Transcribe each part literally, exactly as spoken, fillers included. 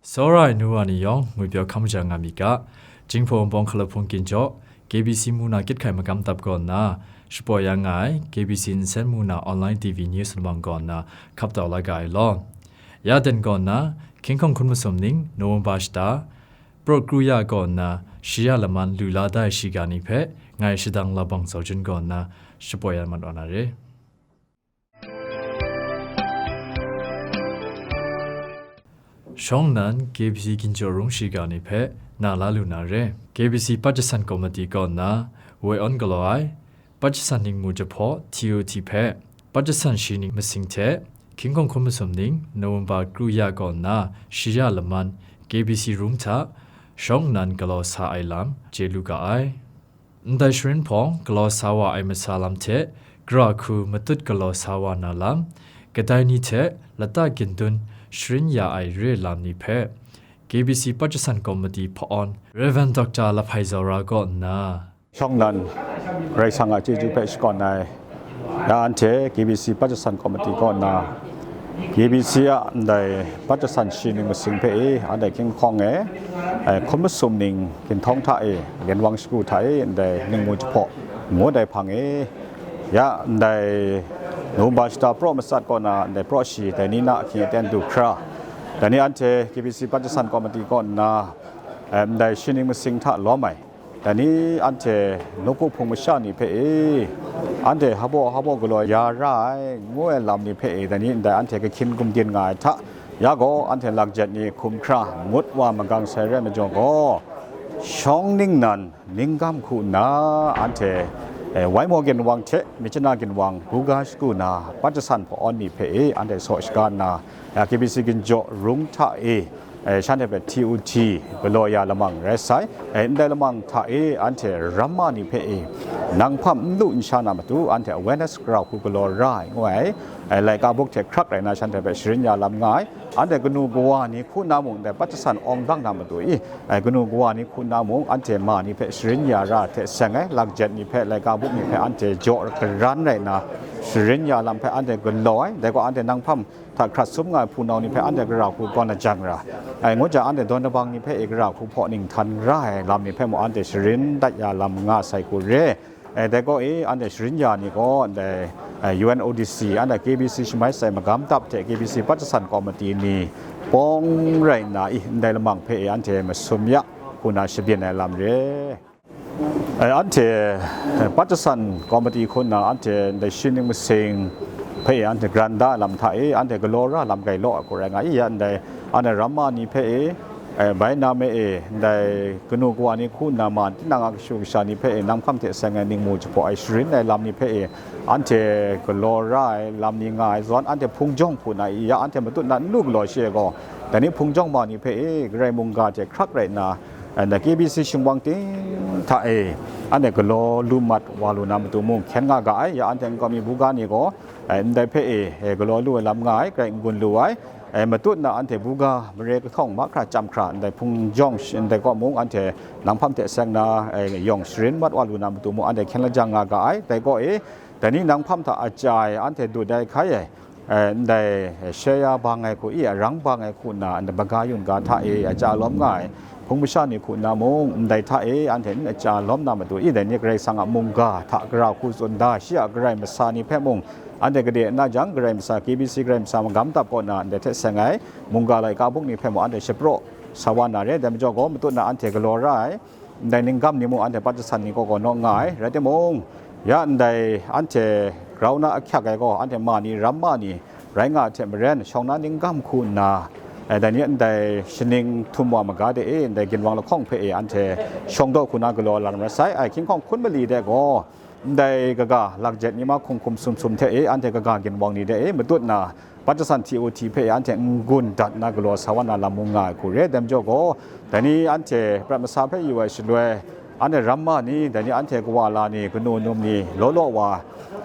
Tsawra ai nu wa ni yawng ngwi pyaw hkam maja nga mi ga, Jinghpaw Wunpawng Hkalahpung Ginjaw, K B C mu na kyit hkai magam dap kaw nna, shapoi ya nga ai K B C nsen mu na online T V news lamang kaw nna hkap tau la ga ai law, ya den kaw nna, hkying hkawng hkun masum ning November shata, Praw kru ya kaw nna, shi ya laman lu la da ai shiga ni hpe, ngai shadang labang zaw jun kaw nna, shapoi ya mat wa na re. Shawng nnan K B C Ginjaw Rung shiga ni hpe na la lu na re. K B C Pajasan Komiti kaw nna woi awn galaw ai Pajasan Ningmu Jahpaw T O T hpe Pajasan shi ning masing hte hkying hkawng hkun masum ning November kru ya kaw nna shi ya laman K B C Rung hta shawng nnan galaw sa ai lam chye lu ga ai. Ndai sharin hpawng galaw sa wa ai masa lam hte, gara hku matut galaw sa wa na lam, kadai ni hte lata gindun sharin ya ai re lam ni hpe, K B C Pajasan Komiti hpa-awn Rev. Doctor Lahpai Zaura kaw nna, Shawng nnan, Karai Kasang a chyeju hpe shakawn ai, ya anhte K B C Pajasan Komiti kaw nna, K B C a ndai Pajasan shi ning masing hpe e, anhte hkying hkawng e, e, hkun masum ning ginhtawng hta e, ginwang shagu hta e, ndai ningmu jahpaw ngut ai hpang e, ya ndai November shata praw matsat kaw na, ndai praw shi, dai ni na ahkying aten du hkra, dai ni anhte K B C Pajasan Komiti kaw nna, e, ndai shi ning masing hta lawm ai, dai ni anhte nawku hpung masha ni hpe e, anhte hpaw hpaw galaw ya ra ai, ngu ai lam ni hpe e, dai ni ndai anhte kahkyin gumdin nga ai hta, ya gaw anhte lakjet ni hkum hkra ngut wa magang sai rai majaw gaw, shawng ningnan ninggam hku nna anhte, e, wai maw ginwang hte myit chana ginwang buga shagu na, Pajasan hpa-awn ni hpe e, anhte saw shaga nna, ya K B C Ginjaw Rung hta e, e, shanhte hpe T O T galaw ya lamang rai sai. E, ndai lamang hta e anhte ramma ni hpe e, nang hpam n lu n sha na matu anhte awareness grau hku galaw ra ai ngu ai, e, laika buk hte hkrak rai na shanhte hpe sharin ya lam nga ai. Anhte kanu kawa ni hku na mung ndai Pajasan awng dang na matu i, e, kanu kawa ni hku na mung anhte ma ni hpe sharin ya ra hte seng ai, lakjet ni hpe, laika buk ni hpe anhte jaw karan rai na, sharin ya lam hpe anhte galaw ai. Dai gaw anhte nang hpam hta hkrat sum nga ai hpunau ni hpe anhte gara hku gawn lajang ra ai, ngu jang, anhte dawn dabang ni hpe e gara hku hpaw ning htan ra ai lam ni hpe mung anhte sharin dat ya lam nga sai hku re. E, dai gaw e, anhte sharin ya ni gaw ndai, e, U N O D C, anhte K B C shamai sai magam dap hte K B C Pajasan Komiti ni pawng rai nna i, ndai lamang hpe e anhte masum ya, hku na shabyin ai lam re. E, anhte, e, Pajasan Komiti hku nna anhte ndai shi ning masing hpe anhte grant da ai lam hta e, anhte galaw ra lam gai law ai hku rai nga i, ya ndai anhte ramma ni hpe e, e, bai na me e, ndai kanu kawa ni hku nna ma tinang a kashu kasha ni hpe e, nang hpam hte seng ai ningmu jahpaw ai sharin ai lam ni hpe e, anhte galaw ra ai lam ni nga ai zawn, anhte hpung jawng hku nna i, ya anhte matut na n lu galaw shi ai gaw, dai ni hpung jawng ma ni hpe e, Karai mungga hte hkrak rai nna, e, ndai K B C shingwang ting hta e, anhte galaw lu mat wa lu na matu mung hkyen nga ga ai, ya anhte nkau mi buga ni gaw, e, ndai hpe e, e, galaw lu ai lam nga ai, grai n-gun lu ai, e, matut na anhte buga mare kahtawng mahkra chyam hkra, ndai hpung jawng sh-, ndai kaw mung anhte nang hpam hte seng na, e, yawng sharin mat wa lu na matu mung anhte hkyen lajang nga ga ai, dai gaw e, dai ni nang hpam hta a chya e, anhte dut ai hkai ai, e, ndai, e, share bang ai hku i, arang bang ai hku nna, ndai maga yun ga hta e, a chya lawm nga ai, hpung masha ni hku nna mung, ndai hta e, anhte n a chya lawm na matu i, dai ni Karai Kasang a mungga hta gara hku tsun da, shi a karai masa ni hpe mung, anhte gade n na jang, karai masa, K B C karai masa magam dap kaw na, ndai hte seng ai, mungga laika buk ni hpe mung, anhte shapraw sa wa na re, dai majaw gaw, matut na anhte galaw ra ai, ndai ninggam ni mung anhte Pajasan ni kaw kaw naw nga ai, rai timung, ya ndai anhte grau na ahkyak ai gaw, anhte ma ni, ramma ni, rai nga ai hte maren, shawng na ninggam hku nna, e, dai ni ndai shaning htum wa maga de e, ndai ginwang lahkawng hpe e, anhte shawng daw hku na galaw lam rai sai, ai hkying hkawng hkun mali de gaw, ndai kaga lakjet ni mahkung hkum sum sum hte e, anhte kaga ginwang ni de e, matut na, Pajasan T O T hpe e, anhte n-gun dat nna galaw sa wa na lam mung nga ai hku re, dai majaw gaw, dai ni anhte prat masa hpe yu ai shaloi, anhte ramma ni, dai ni anhte kawa la ni, kanu num ni, law law wa,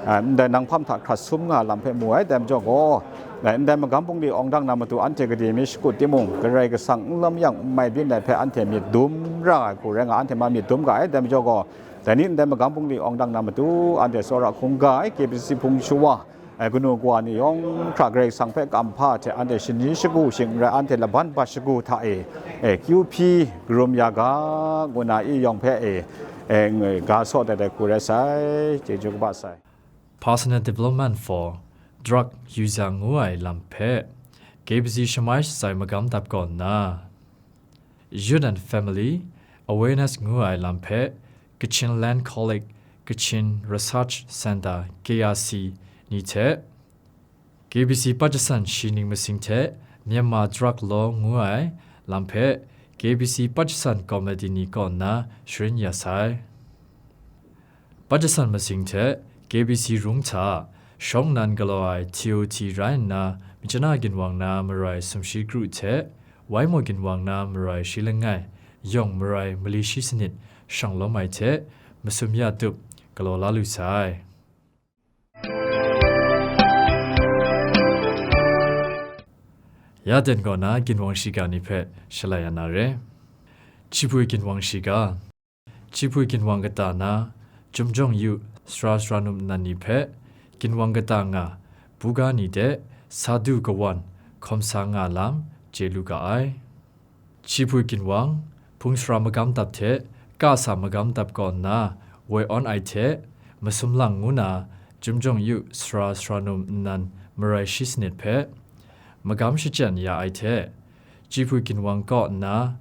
a, ndai nang hpam hta hkrat sum nga lam hpe mu ai, dai majaw gaw, ndai ndai magam bungli awng dang na matu anhte gade mi shakut timung, Karai Kasang n lam yang n mai byin ai hpe anhte myit dum ra ai hku rai nga, anhte ma myit dum ga ai, dai majaw gaw, dai ni ndai magam bungli awng dang na matu, anhte tsawra hkungga ai, K B C hpung shawa, E, kanu kawa ni yawng hkra Karai Kasang hpe kamhpa hte anhte shani shagu shing n rai, anhte laban bat shagu hta e, e, kyu hpyi karum ya ga, ngu na i yawng hpe e, e, ga saw dat ai hku rai sai, chyeju kaba sai. Personal Development for Drug User ngu ai lam hpe K B C shamai shatsai magam dap kaw nna, Youth and Family Awareness ngu ai lam hpe Kachin Land College, Kachin Research Centre, K R C, ni hte, K B C Pajasan shi ning masing hte Myanmar Drug Law ngu ai lam hpe K B C Pajasan Committee ni kaw nna sharin ya sai. Pajasan masing hte K B C rung hta shawng nnan galaw ai T O T rai nna, machana ginwang na marai sumshi kru hte, Waimo ginwang na marai shi langai, yawng marai mali shi sanit shang lawm ai hte masum ya tup galaw la lu sai. Ya ten kaw na ginwang shiga ni hpe shalai ya na re. Chipui ginwang shiga. Chipui ginwang kata na, Jumjawng Yu sara sara num nnan ni hpe ginwang kata nga, buga ni de sa du kawan hkawm sa nga lam chye lu ga ai. Chipui ginwang, hpung sara magam dap hte kasa magam dap kaw nna woi awn ai hte, masum lang ngu na Jumjawng Yu sara sara num nnan marai shi sanit hpe magam shachyen ya ai hte, Chipui ginwang kaw nna,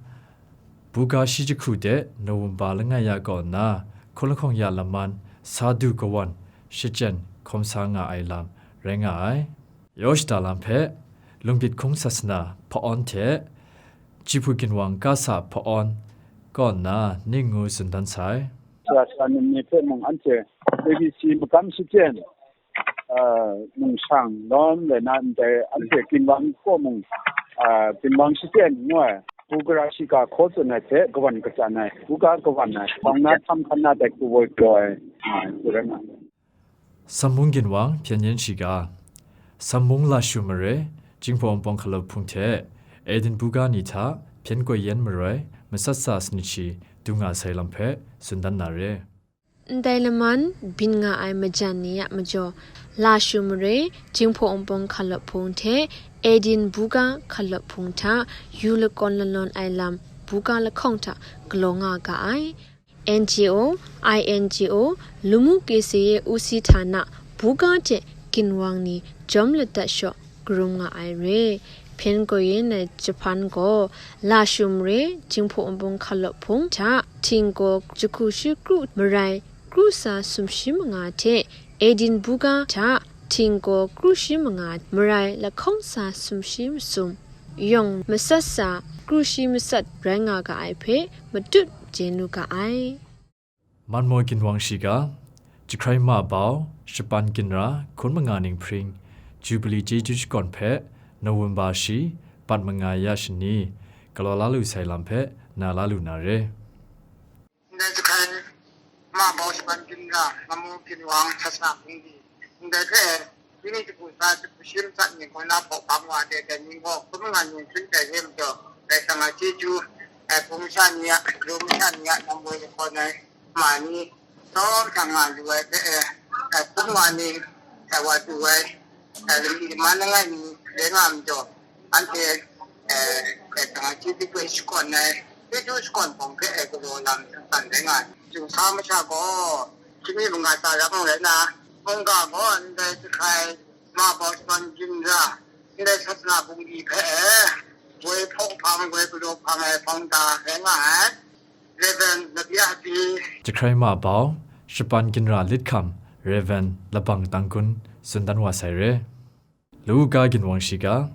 buga shi jahku de November langai ya kaw nna, hkun lahkawng ya laman sa du kawan shachyen hkawm sa nga ai lam rai nga ai. Yaw shada lam hpe, Lungbyit hkung sasana hpa-awn hte, Chipui ginwang kasa hpa-awn kaw nna ning ngu tsun dan sai. Sara sara num ni hpe mung anhte A B C magam shachyen, a, nungshang lawm le na ndai anhte ginwang kaw mung, a, ginwang shachyen ngu ai, buga shiga hkaw tsun ai hte kawan kachyan ai, buga kawan ai, bawng na htam hkan na dai hku woi galaw ai, a, hku rai nga ai. Sambung ginwang hpyen yen shiga. Sambung Lashu mare, Jinghpaw Wunpawng Hkalawt Hpung hte Eden buga ni hta hpyen koi yen maroi, matsat sa sanit shi du nga sai lam hpe tsun dan na re. Ndai laman byin nga ai majan ni a majaw, Lashu mare, Jinghpaw Wunpawng Hkalawt Hpung hte Eden buga Hkalawt Hpung hta yu lakawn lalawn ai lam buga lahkawng hta galaw nga ga ai. N G O, I N G O, Lumu Kese Ye Usi hta na buga hte ginwang ni jawm ladat shaw karum nga ai re. Hpyen koi yen ai jahpan gaw, Lashu mare, Jinghpaw Wunpawng Hkalawt Hpung hta htinggaw jahku shi kru marai kru sa sumshi manga hte, Eden buga hta htinggaw kru shi manga marai lahkawng sa sumshi masum, yawng matsat sa kru shi matsat rai nga ga ai hpe matut chye nu ga ai. Manmaw ginwang shiga, Jahkrai Ma Bau, Shapan Ginra, hkun manga ning hpring, Jubili chyeju shakawn hpe November shi, bat manga ya shani, galaw la lu sai lam hpe na la lu na re. Ndai Jahkrai Ma Bau, Shapan Ginra, Manmaw ginwang, Sasana Bungli, ndai hpe Tini jahku sa jahku shi matsat ni gaw na hpaw bang wa de, dai ni gaw hkun manga ni hkun tai re majaw, dai shang a chyeju, ai hpung masha ni a, galaw masha ni a, nang woi lahkawn ai ma ni, tsawm shang nga lu ai hpe, eh, ai hpung wa ni, ai wa du ai, ai lamli laman langai ni rai nga majaw, anhte, eh, dai shang a chyeju hpe shakawn ai, chyeju shakawn hpawng hpe, eh, galaw lam shangsan rai nga ai. Chyu sa masha gaw, Shani manga sa rang rai na, mungga gaw ndai Jahkrai Ma Bau, Shapan Ginra, ndai Sasana Bungli hpe e, woi hpaw hpang, woi galaw hpang ai hpang da rai nga ai. Reverend Labi Hapi. Jahkrai Ma Bau, Shapan Ginra Lit Hkam, Reverend Labang Tangkun, tsun dan wa sai re. Lawu ga ginwang shiga,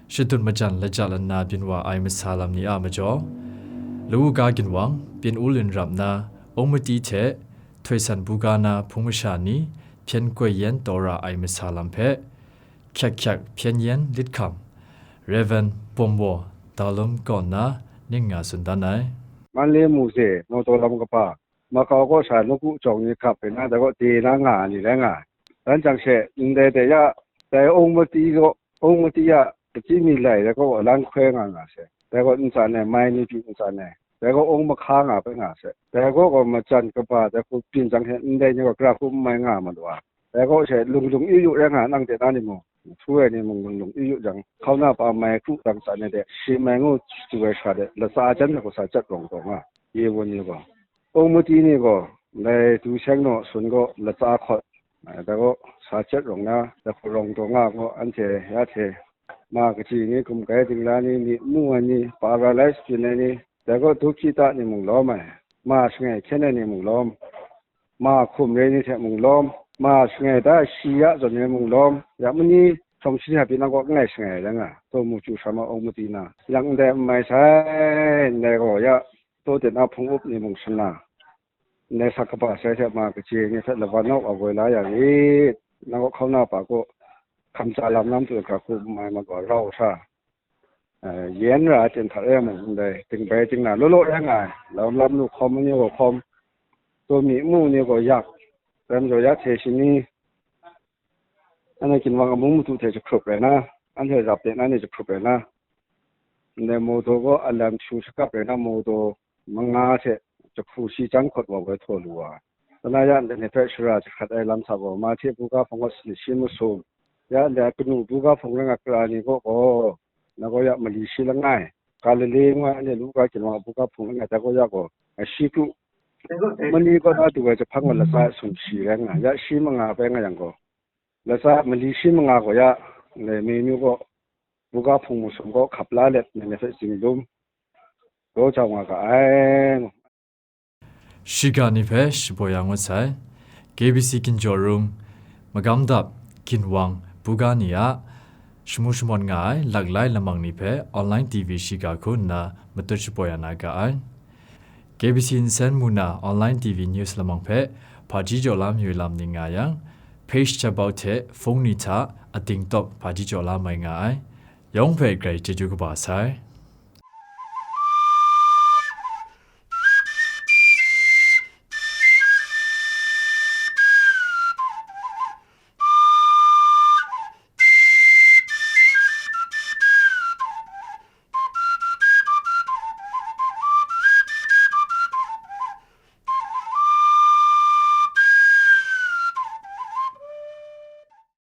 shadut majan laja lanna byin wa ai masa lam ni a majaw, lawu ga ginwang, byin u lin rap na, Aung Mati hte, Htoi San buga na hpung masha ni, hpyen koi yen taw ra ai masa lam hpe, hkyak hkyak hpyen yen lit hkam, Reverend Bawm Waw, Dalum kaw nna ning nga tsun dan ai. Manle Muse, Naw Taw Lam Kaba, Makau kaw sha nawku jawng ni hkap bai na, dai gaw de na nga ai ni rai nga ai. Dan jang she, ndai de ya, dai Aung Mati gaw, Aung Mati a achyi mi lai dai gaw, lan hkoi nga nga se. Dai gaw ntsan ai, mai ni pyi ntsan ai. Dai gaw Aung Mahka nga bai nga se. Dai gaw gaw majan kaba dai hku byin jang she, ndai ni gaw gara hku n mai nga ma lu a. Dai gaw she lung lung yu yu rai nga, nang de na ni mung, htu ai ni mung lung lung yu yu jang, hkauna pa mai hku dang tsan ai de, shi mai ngu tu ai sha de, latsa jan na gaw sa jat rawng taw nga, ye wun ni gaw. Ung mati ni gaw, ndai du seng naw sun gaw latsa hkawt, dai gaw sa jat rawng na, dai hku rawng taw nga gaw, anhte ya hte, ma kaji ni, gumkai dingla ni, myi mu ai ni, paralyze byin ai ni, dai gaw dukita ni mung lawm ai, ma shangai hkyen ai ni mung lawm, ma hkum re ni hte mung lawm, ma shangai da shi ya zawn re mung lawm, ya mani shawng shi hta pyi nang kaw n ngai shangai ai rai nga, taw mu chyu sha ma, ung mati na, yang ndai n mai sai, ndai gaw ya, taw ten a hpung up ni mung shana, ndai sa kaba sai hte ma kaji ni hpe laban nau a woi la ya rit, nang kaw hkauna pa kaw hkamtsa lam nam tu ai hkra hku n mai ma gaw rau sha, eh, yen ra ai ten hta e mung ndai, tingbai tingna law law rai nga ai, lam lam lu hkawm ni gaw hkawm, taw myi mu ni gaw yak, ram jaw ya hte shani, anhte ginwang amu matu hte jahkrup rai na, anhte rap de na ni jahkrup rai na, ndai mawdaw gaw alam shu shakap rai na, mawdaw manga hte jahku shi chyang hkawt wa woi htaw lu wa, sana ya ndai ni hpe shara jahkrat ai lam sa gaw, Mahte buga hpawng gaw sanit shi masum, ya ndai kanu buga hpawng rai nga kara ni kaw gaw, na gaw ya mali shi langai, Galile ngu ai anhte Luka ginwang a buga hpung langai dai gaw ya gaw, a shi kru, mani kaw na du ai jahpang gaw latsa sum shi rai nga, ya shi manga bai nga yang gaw, latsa mali shi manga gaw ya, ndai menu gaw, buga hpung masum gaw hkap la let, nang hpe zinglum, daw jau nga ga ai. Shiga ni hpe shapoi ya ngut sai. K B C Ginjaw Rung, Magam Dap, Ginwang, Buga ni a shamu shamawt nga ai laklai lamang ni hpe online T V shiga hku nna matut shapoi ya na ga ai. K B C nsen mu na online T V news lamang hpe hpaji jaw la mayu lam ni nga yang, page chabau hte phone ni hta ating tawk hpaji jaw la mai nga ai. Yawng hpe grai chyeju kaba sai.